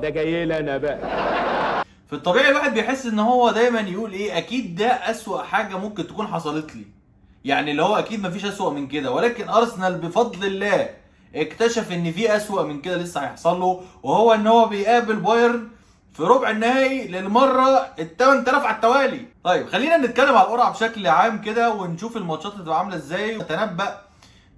ده جاي لي انا بقى. في الطبيعي الواحد بيحس ان هو دايما يقول ايه، اكيد ده اسوأ حاجة ممكن تكون حصلت لي، يعني اللي هو اكيد مفيش اسوأ من كده. ولكن ارسنال بفضل الله اكتشف ان في اسوأ من كده لسه هيحصل له، وهو ان هو بيقابل بايرن في ربع النهائي للمرة ال 8000 على التوالي. طيب خلينا نتكلم على القرعة بشكل عام كده ونشوف الماتشات هتبقى عاملة ازاي، ونتنبأ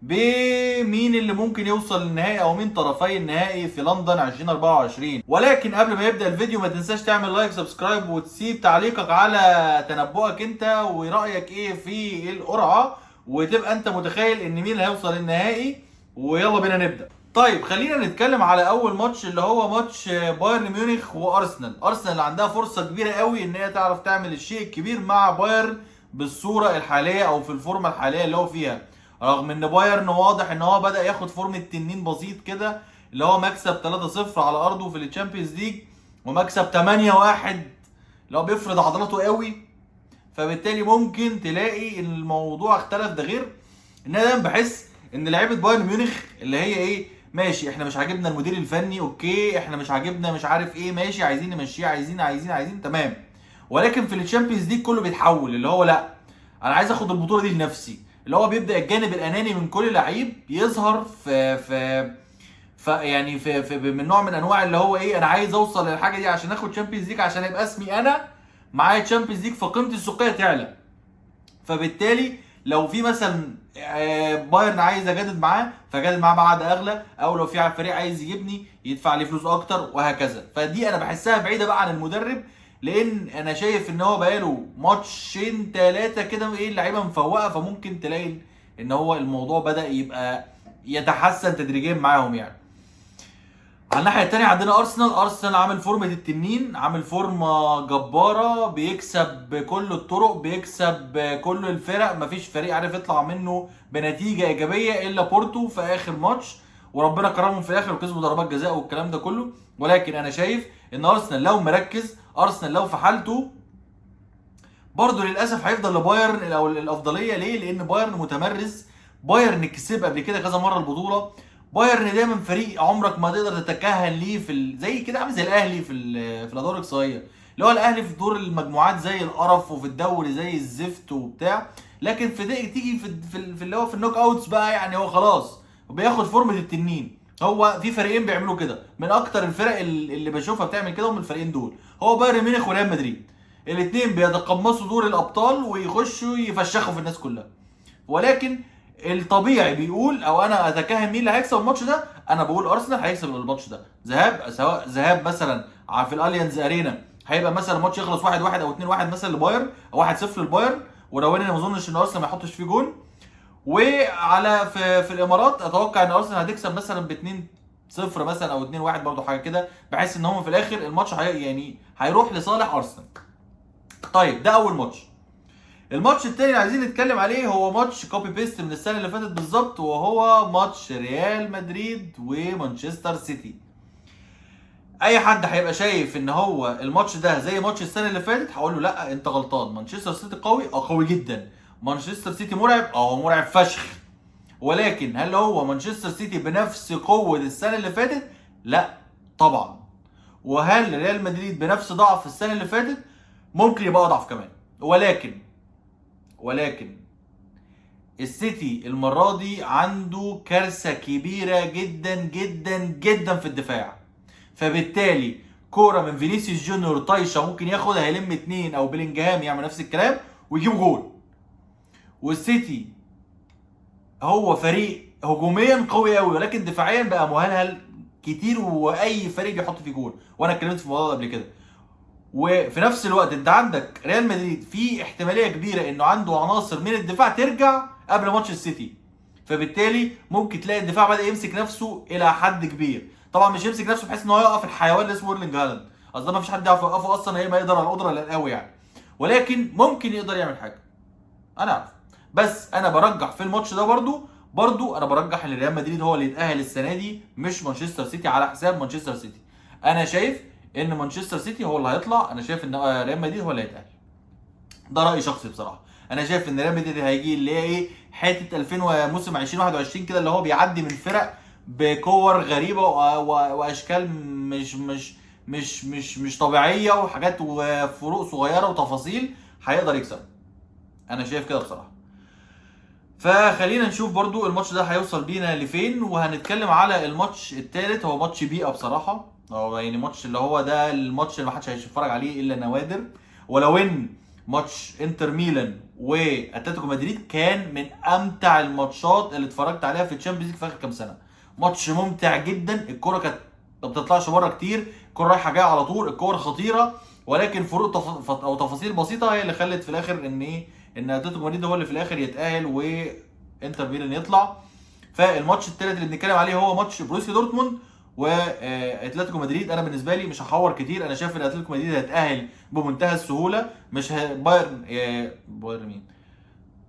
بمين اللي ممكن يوصل للنهائي او مين طرفي النهائي في لندن 2024. ولكن قبل ما يبدأ الفيديو ما تنساش تعمل like subscribe وتسيب تعليقك على تنبؤك انت ورأيك ايه في القرعة، وتبقى انت متخيل ان مين اللي هيوصل للنهائي. ويلا بينا نبدأ. طيب خلينا نتكلم على اول ماتش اللي هو ماتش بايرن ميونخ وارسنال. ارسنال عندها فرصة كبيرة قوي ان هي تعرف تعمل الشيء الكبير مع بايرن بالصورة الحالية او في الفورمة الحالية اللي هو فيها، رغم ان بايرن واضح ان هو بدأ ياخد فورمة تنين بسيط كده، اللي هو مكسب 3-0 على ارضه في ال Champions League ومكسب 8-1 اللي هو بيفرض عضلاته قوي، فبالتالي ممكن تلاقي الموضوع اختلف. ده غير ان انا دايما بحس ان لعيبة بايرن ميونخ اللي هي ايه، ماشي احنا مش عاجبنا المدير الفني، okay احنا مش عاجبنا مش عارف ايه، ماشي عايزين نمشيه، عايزين عايزين عايزين، تمام، ولكن في ال Champions League كله بيتحول اللي هو لا انا عايز اخد البطولة دي لنفسي، اللي هو بيبدا الجانب الاناني من كل لعيب يظهر في في ف يعني في, في من نوع من انواع اللي هو ايه، انا عايز اوصل للحاجة دي عشان اخد Champions League، عشان يبقى اسمي انا معايا Champions League فقيمتي السوقية تعلى. فبالتالي لو في مثلا بايرن عايز اجدد معاه فجدد معاه بعد اغلى، او لو في فريق عايز يجيبني يدفع لي فلوس اكتر وهكذا. فدي انا بحسها بعيدة بقى عن المدرب، لان انا شايف ان هو بقاله ماتشين ثلاثة كده ايه اللعيبة مفوقه، فممكن تلاقي ان هو الموضوع بدا يبقى يتحسن تدريجيا معاهم. يعني على الناحية الثانية عندنا ارسنال. ارسنال عامل فورمه التنين، عامل فورمه جبارة، بيكسب بكل الطرق، بيكسب بكل الفرق، مفيش فريق عارف يطلع منه بنتيجة ايجابية الا بورتو في اخر ماتش، وربنا كرمهم في الاخر وكسبوا ضربات جزاء والكلام ده كله. ولكن انا شايف ان ارسنال لو مركز، ارسنال لو في حالته، برضه للاسف هيفضل لبايرن او الافضلية. ليه؟ لان بايرن متمرس، بايرن كسب قبل كده كذا مرة البطولة، بايرن دايما فريق عمرك ما تقدر تتكهن ليه في زي كده، عامل زي الاهلي في الادوار الاقصائية، اللي هو الاهلي في دور المجموعات زي القرف وفي الدوري زي الزفت وبتاع، لكن في دي تيجي في اللي هو في ال knock outs بقى، يعني هو خلاص بياخد فورمه التنين. هو في فريقين بيعملوا كده، من اكتر الفرق اللي بشوفها بتعمل كده هم الفريقين دول، هو بايرن ميونخ وريال مدريد، الاثنين بيتقمصوا دور الابطال ويخشوا يفشخوا في الناس كلها. ولكن الطبيعي بيقول، او انا اتكهن مين اللي هيكسب الماتش ده، انا بقول ارسنال هيكسب الماتش ده ذهاب، سواء ذهاب مثلا في الاليانز ارينا، هيبقى مثلا الماتش يخلص 1-1 او 2-1 مثلا لبايرن، او 1-0 للبايرن، ولو انا ما اظنش ان ارسنال ما يحطش فيه جون. وعلى في الامارات اتوقع ان ارسنال هتكسب مثلا ب 2-0 مثلا او 2-1 برضه حاجة كده، بحيث ان هم في الاخر الماتش يعني هيروح لصالح ارسنال. طيب ده اول ماتش. الماتش التاني اللي عايزين نتكلم عليه هو ماتش copy paste من السنة اللي فاتت بالظبط، وهو ماتش ريال مدريد ومانشستر سيتي. اي حد هيبقى شايف ان هو الماتش ده زي ماتش السنة اللي فاتت هقول له لا انت غلطان. مانشستر سيتي قوي، قوي جدا. مانشستر سيتي مرعب، هو مرعب فشخ. ولكن هل هو مانشستر سيتي بنفس قوة السنة اللي فاتت؟ لا طبعا. وهل ريال مدريد بنفس ضعف السنة اللي فاتت؟ ممكن يبقى اضعف كمان. ولكن السيتي المرة دي عنده كارثة كبيرة جدا جدا جدا في الدفاع، فبالتالي كورة من فينيسيوس جونيور طايشة ممكن ياخدها هيلم 2، او بلينجهام يعمل نفس الكلام ويجيب جول. والسيتي هو فريق هجوميا قوي قوي، ولكن دفاعيا بقى مهلهل كتير، واي فريق بيحط فيه جول، وانا اتكلمت في الموضوع ده قبل كده. وفي نفس الوقت انت عندك ريال مدريد في احتمالية كبيرة انه عنده عناصر من الدفاع ترجع قبل ماتش السيتي، فبالتالي ممكن تلاقي الدفاع بدا يمسك نفسه الى حد كبير. طبعا مش يمسك نفسه بحيث ان هو يقف الحيوان اللي اسمه ايرلينج هالاند، اصل ما فيش حد يعرف يوقفه اصلا، هي ما يقدر على القدرة الا قوي يعني، ولكن ممكن يقدر يعمل حاجة. انا عارف، بس انا برجح في الماتش ده برضو انا برجح ان ريال مدريد هو اللي يتاهل السنة دي، مش مانشستر سيتي على حساب مانشستر سيتي. انا شايف ان مانشستر سيتي هو اللي هيطلع، انا شايف ان ريال مدريد هو اللي هيتاهل. ده راي شخصي بصراحة. انا شايف ان ريال مدريد هيجي اللي هي ايه حتة 2000 وموسم 2021 كده، اللي هو بيعدي من فرق بكور غريبة واشكال مش طبيعية وحاجات وفروق صغيرة وتفاصيل هيقدر يكسب. انا شايف كده بصراحة. فخلينا نشوف برضو الماتش ده هيوصل بينا لفين. وهنتكلم على الماتش الثالث، هو ماتش بيئة بصراحة، هو يعني ماتش اللي هو ده الماتش اللي محدش هيتفرج عليه الا نوادر. ولو ان ماتش انتر ميلان واتلتيكو مدريد كان من امتع الماتشات اللي اتفرجت عليها في ال Champions League في اخر كام سنة، ماتش ممتع جدا، الكرة كانت ما بتطلعش بره كتير، الكرة رايحة جاية على طول، الكور خطيرة، ولكن فروق او تفاصيل بسيطة هي اللي خلت في الاخر ان ايه، ان اتلتيكو مدريد هو اللي في الاخر يتاهل وانتر ميلان يطلع. فالماتش الثالث اللي بنتكلم عليه هو ماتش بروسيا دورتموند واتلتيكو مدريد. انا بالنسبة لي مش هحور كتير، انا شايف ان اتلتيكو مدريد هيتاهل بمنتهى السهولة، مش بايرن، بايرن مين؟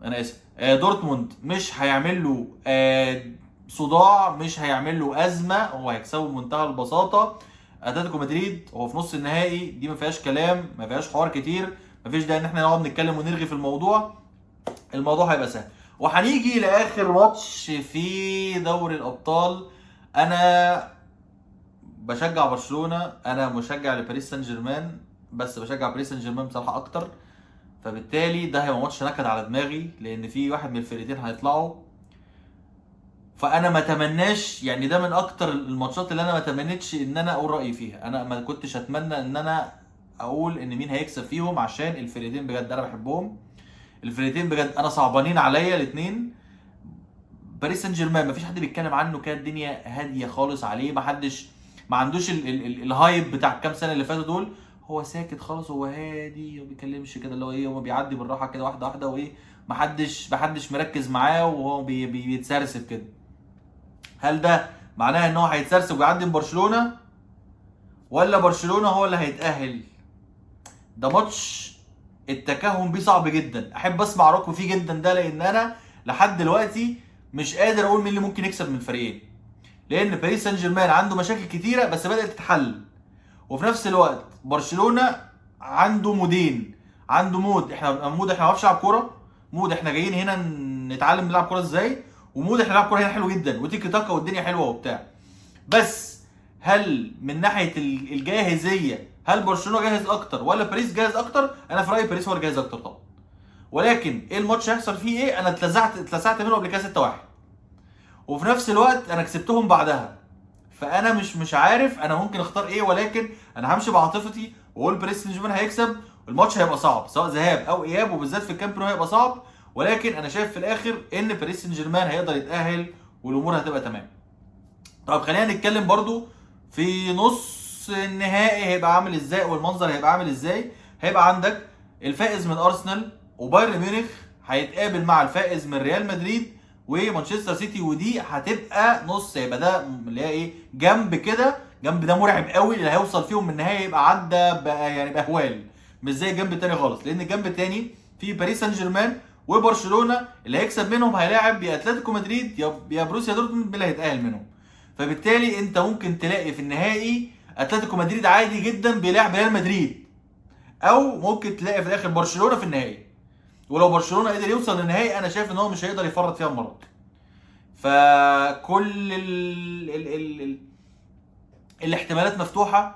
انا اسف، دورتموند مش هيعمل له صداع، مش هيعمل له ازمة، هو هيكسبه بمنتهى البساطة. اتلتيكو مدريد هو في نص النهائي، دي ما فيهاش كلام، ما فيهاش حوار كتير، ما فيش داعي ان احنا نقعد نتكلم ونرغي في الموضوع، الموضوع هيبقى سهل. وهنيجي لاخر ماتش في دوري الابطال. انا بشجع برشلونة، انا مشجع لباريس سان جيرمان، بس بشجع باريس سان جيرمان بصراحة اكتر، فبالتالي ده هيبقى ماتش نكد على دماغي، لان في واحد من الفرقتين هيطلعوا. فانا ما اتمناش، يعني ده من اكتر الماتشات اللي انا ما اتمنيتش ان انا اقول رايي فيها، انا ما كنتش اتمنى ان انا اقول ان مين هيكسب فيهم، عشان الفرقتين بجد انا بحبهم، الفرقتين بجد انا صعبانين عليا الاثنين. باريس سان جيرمان ما فيش حد بيتكلم عنه كده، الدنيا هادية خالص عليه، ما حدش ما عندوش ال hype بتاع الكام سنة اللي فاتوا دول، هو ساكت خالص، هو هادي، ما بيتكلمش كده، اللي هو ايه، هو بيعدي بالراحة كده واحدة واحدة، وايه، ما حدش مركز معاه، وهو بيتسرسب كده. هل ده معناه ان هو هيتسرسب ويعدي من برشلونة، ولا برشلونة هو اللي هيتاهل؟ ده ماتش التكهن بيه صعب جدا، احب اسمع رايكم فيه جدا ده، لان انا لحد دلوقتي مش قادر اقول مين اللي ممكن يكسب من الفريقين، لان باريس سان جيرمان عنده مشاكل كتيرة بس بدات تتحل، وفي نفس الوقت برشلونة عنده مودين، عنده mode احنا mode احنا ما بنعرفش نلعب كورة، mode احنا جايين هنا نتعلم نلعب كورة ازاي، و mode احنا نلعب كورة هنا حلو جدا وتيكي تاكا والدنيا حلوة وبتاع. بس هل من ناحية الجاهزيه، هل برشلونة جاهز اكتر ولا باريس جاهز اكتر؟ انا في رايي باريس هو اللي جاهز اكتر طبعا، ولكن ايه الماتش هيحصل فيه ايه؟ انا اتلسعت منه قبل كده 6-1، وفي نفس الوقت انا كسبتهم بعدها، فانا مش عارف انا ممكن اختار ايه، ولكن انا همشي بعاطفتي واقول باريس سان جيرمان هيكسب. الماتش هيبقى صعب سواء ذهاب او اياب، وبالذات في الكامب نو هيبقى صعب، ولكن انا شايف في الاخر ان باريس سان جيرمان هيقدر يتاهل والامور هتبقى تمام. طب خلينا نتكلم برضو في نص النهائي هيبقى عامل ازاي والمنظر هيبقى عامل ازاي. هيبقى عندك الفائز من ارسنال وبايرن ميونخ هيتقابل مع الفائز من ريال مدريد ومانشستر سيتي، ودي هتبقى نص، هيبقى ده اللي هي ايه، جنب كده، جنب ده مرعب قوي، اللي هيوصل فيهم من النهائي يبقى عدى بقى يعني باهوال، مش زي الجنب التاني خالص، لان الجنب التاني في باريس سان جيرمان وبرشلونة، اللي هيكسب منهم هيلاعب يا اتلتيكو مدريد يا بروسيا دورتموند اللي هيتاهل منهم. فبالتالي انت ممكن تلاقي في النهائي اتلتيكو مدريد عادي جدا بيلاعب ريال مدريد، او ممكن تلاقي في الاخر برشلونة في النهائي. ولو برشلونة قدر يوصل للنهائي انا شايف ان هو مش هيقدر يفرط فيها المرة دي. فكل ال ال ال ال الاحتمالات مفتوحة،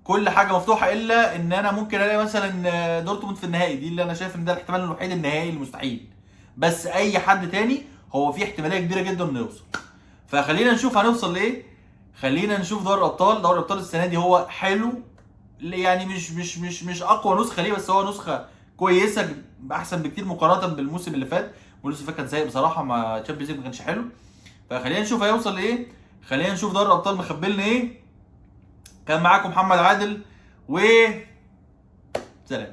كل حاجة مفتوحة، الا ان انا ممكن الاقي مثلا دورتموند في النهائي، دي اللي انا شايف ان ده الاحتمال الوحيد النهائي المستحيل، بس اي حد تاني هو في احتمالية كبيرة جدا انه يوصل. فخلينا نشوف هنوصل لايه، خلينا نشوف دوري الابطال. دوري الابطال السنة دي هو حلو، يعني مش مش مش مش اقوى نسخه ليه، بس هو نسخه كويسة، احسن بكتير مقارنة بالموسم اللي فات. الموسم اللي فات كان سيء بصراحة، ما Champions League ما كانش حلو. فخلينا نشوف هيوصل لايه، خلينا نشوف دوري الابطال مخبلنا ايه. كان معاكم محمد عادل و سلام.